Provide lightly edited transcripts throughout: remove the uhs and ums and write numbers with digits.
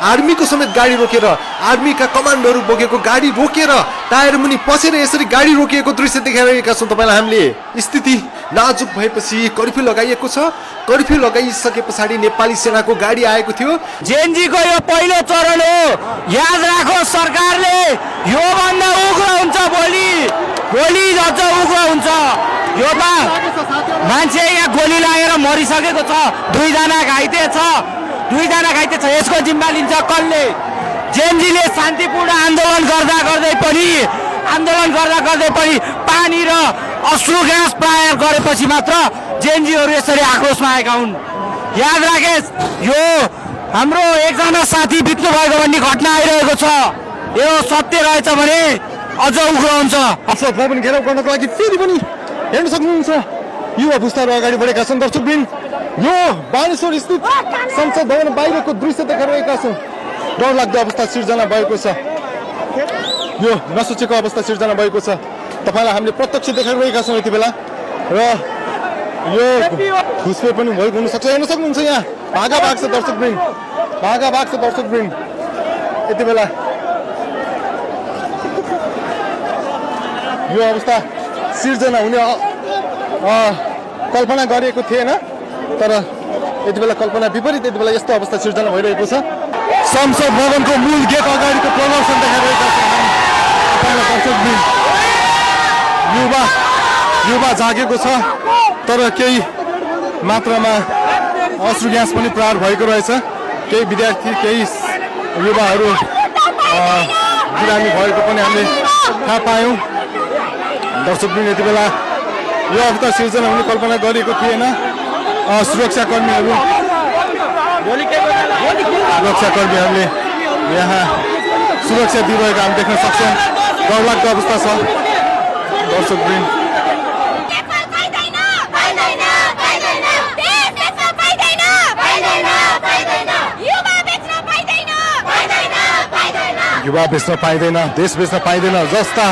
आर्मीको समेत गाडी रोकेर आर्मीका कमान्डोहरू बोकेको गाडी रोकेर टायर मुनि पसेर यसरी गाडी रोकिएको दृश्य देखाइरहेका छौँ तपाईँलाई हामीले। स्थिति नाजुक भएपछि कर्फ्यू लगाइएको छ। कर्फ्यू लगाइसके पछाडि नेपाली सेनाको गाडी आएको थियो। जेएनजीको यो पहिलो चरण हो, याद राखो सरकारले यो भन्दा उग्र हुन्छ गोली अझ उग्र हुन्छ। यो त मान्छे यहाँ गोली लागेर मरिसकेको छ, दुईजना घाइते छ। यसको जिम्मा लिन्छ कसले? जेएनजीले शान्तिपूर्ण आन्दोलन गर्दा गर्दै पनि पानी र अश्रु ग्यास प्रयोग गरेपछि मात्र जेएनजीहरू यसरी आक्रोशमा आएका हुन्। याद राखेस्, यो हाम्रो एकजना साथी बित्नु भएको भन्ने घटना आइरहेको छ। यो सत्य रहेछ भने अझ उग्र हुन्छ। असललाई पनि घेराउ गर्नको लागि फेरि पनि हेर्न सक्नुहुन्छ युवा पुस्ताहरू अगाडि बढेका छन्। दर्शकवृन्द, यो बानेश्वर स्थित संसद भवन बाहिरको दृश्य देखाइरहेका छौँ। डरलाग्दो अवस्था सिर्जना भएको छ। यो नसोचेको अवस्था सिर्जना भएको छ। तपाईँलाई हामीले प्रत्यक्ष देखाइरहेका छौँ यति बेला। र यो घुसपेट पनि भएको हुनसक्छ। हेर्न सक्नुहुन्छ यहाँ भागा भाग छ दर्शकवृन्द यति बेला। यो अवस्था सिर्जना हुने कल्पना गरिएको थिएन, तर यति बेला कल्पना विपरीत यति बेला यस्तो अवस्था सिर्जना भइरहेको छ। संसद भवनको मूल गेट अगाडिको प्रदर्शन देखाइरहेका छौँ। युवा जागेको छ, तर केही मात्रामा अश्रु ग्यास पनि प्रहार भएको रहेछ। केही विद्यार्थी केही युवाहरू बिरामी भएको पनि हामीले थाहा पायौँ। दर्शकवृन्द, यति बेला यो अवस्था सिर्जना हुने कल्पना गरिएको थिएन। सुरक्षाकर्मीहरूले यहाँ सुरक्षा दिइरहेको हामी देख्न सक्छौँ। डरलाग्दो अवस्था छ दर्शकवृन्द। युवा बेच्न पाइँदैन, देश बेच्न पाइँदैन जस्ता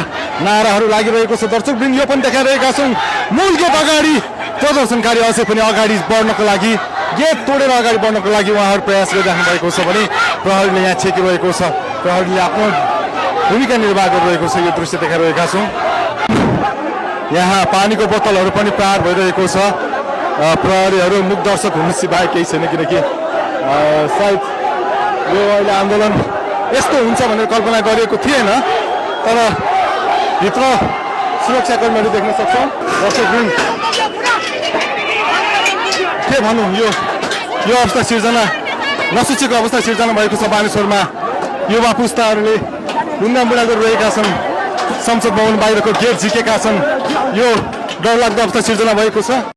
नाराहरू लागिरहेको छ। दर्शकवृन्द, यो पनि देखाइरहेका छौँ। मूल गेट अगाडि प्रदर्शनकारी अझै पनि अगाडि बढ्नको लागि, गेट तोडेर अगाडि बढ्नको लागि उहाँहरू प्रयास गरिराख्नु भएको छ भने प्रहरीले यहाँ छेकिरहेको छ। प्रहरीले आफ्नो भूमिका निर्वाह गरिरहेको छ। यो दृश्य देखाइरहेका छौँ। यहाँ पानीको बोतलहरू पनि प्रहार भइरहेको छ। प्रहरीहरू मुख दर्शक हुनु सिवाय केही छैन, किनकि सायद यो अहिले आन्दोलन यस्तो हुन्छ भनेर कल्पना गरिएको थिएन, तर भित्र सुरक्षाकर्मीहरू देख्न सक्छौँ। दर्शकवृन्द, के भनौँ, यो अवस्था सिर्जना नसोचेको अवस्था सिर्जना भएको छ बानेश्वरमा। युवा पुस्ताहरूले ढुङ्गामुढा गरिरहेका छन्। संसद भवन बाहिरको गेट झिकेका छन्। यो डरलाग्दो अवस्था सिर्जना भएको छ।